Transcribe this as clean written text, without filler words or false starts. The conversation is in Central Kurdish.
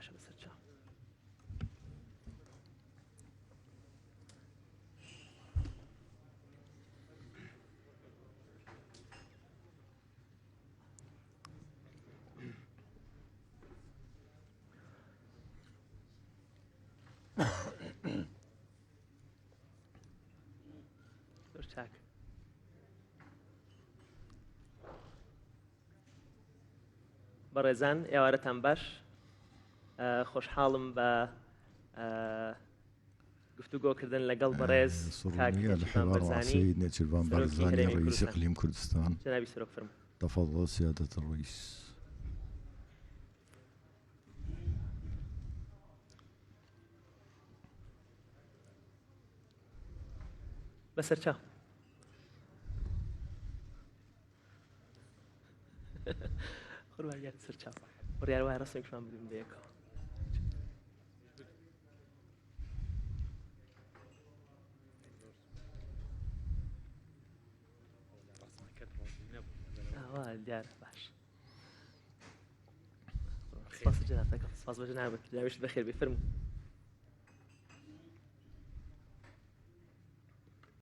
باشە بەسەر چاو. زۆر چاک. بەڕێزان ئێوارەتان باش خۆشحاڵم بە گفتوگۆکردن لەگەڵ بەڕێز کاک سرورني نێچیرڤان الحوار مع بەرزانی السيد نێچیرڤان سەرۆکی بارزاني هەرێمی رئيس کوردستان إقليم كردستان جەنابی سەرۆک فەرموو. تفضل سيادة الرئيس. بەسەرچاو. قوربان گیان سەرچاو. بڕیار وایە ڕەسمێکشمان بدەین بەیەکەوە. ئاوا دیارە باش. سپاس جەنابتەکەم سپاس بە جەنابت جنابیشت بەخێر بێ فەرموو.